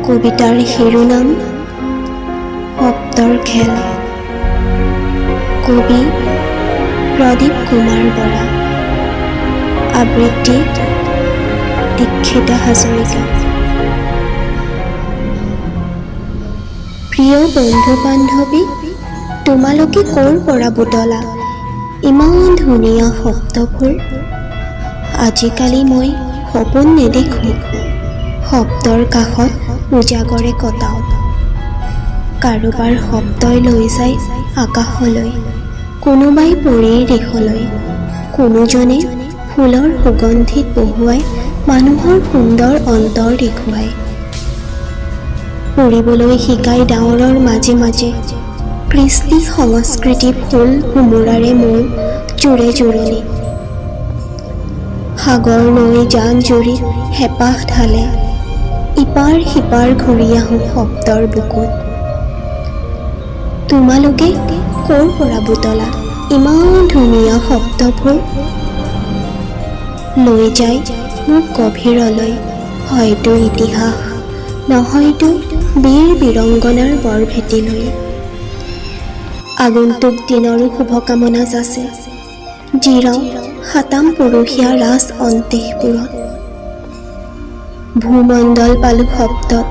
কবিতাৰ শিৰোনাম শব্দৰ খেল। কবি প্ৰদীপ কুমাৰ বৰা। আবৃত্তি দীক্ষিতা হাজৰিকা। প্ৰিয় বন্ধু বান্ধৱী, তোমালোকে ক'ৰ পৰা বুটলা ইমান ধুনীয়া শব্দবোৰ? আজিকালি মই সপোন নেদেখোঁ, শব্দৰ কাষত উজাগৰে কটাওঁ। কাৰোবাৰ শব্দই লৈ যায় আকাশলৈ, কোনোবাই পৰীৰ দেশলৈ, কোনোজনে ফুলৰ সুগন্ধিত বহুৱাই মানুহৰ সুন্দৰ অন্তৰ দেখুৱায়। ফুৰিবলৈ শিকাই ডাৱৰৰ মাজে মাজে, কৃষ্টি সংস্কৃতি ফুল কোমোৰাৰে মোৰ জোৰে জোৰণি। সাগৰ নৈ জান জুৰি হেঁপাহ ঢালে, ইপাৰ সিপাৰ ঘূৰি আহোঁ শব্দৰ বুকুত। তোমালোকে ক'ৰ পৰা বুটলা ইমান ধুনীয়া শব্দবোৰ? লৈ যায় মোক গভীৰলৈ, হয়তো ইতিহাস, নহয়তো বীৰ বীৰংগনাৰ বৰভেটিলৈ। আগন্তুক দিনৰো শুভকামনা যাচে জিৰাওঁ সাতাম পুৰুষীয়া ৰাজ অন্তেষপুৰত। ভূমণ্ডল পালোঁ শব্দত,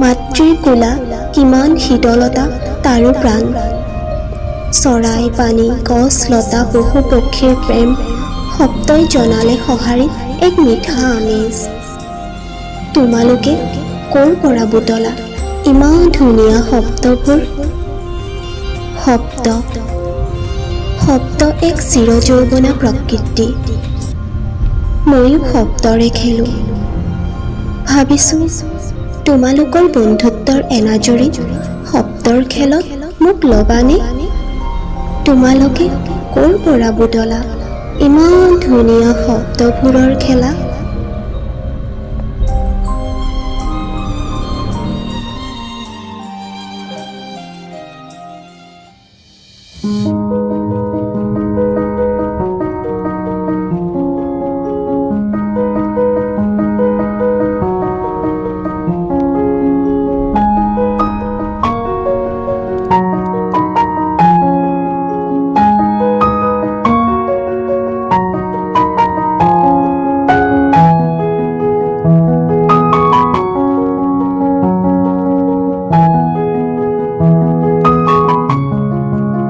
মাতৃৰ কোলা কিমান শীতলতা তাৰো প্ৰাণ। চৰাই, পানী, গছ লতা, পশু পক্ষীৰ প্ৰেম শব্দই জনালে সঁহাৰি এক মিঠা আমেজ। তোমালোকে ক'ৰ পৰা বুটলা ইমান ধুনীয়া শব্দবোৰ? শব্দ, শব্দ এক চিৰযৌৱনা প্ৰকৃতি। ময়ো শব্দৰে খেলোঁ। ভাবিছোঁ তোমালোকৰ বন্ধুত্বৰ এনাজৰীত শব্দৰ খেলত মোক ল'বানে? তোমালোকে ক'ৰ পৰা বুটলা ইমান ধুনীয়া শব্দবোৰৰ খেলা?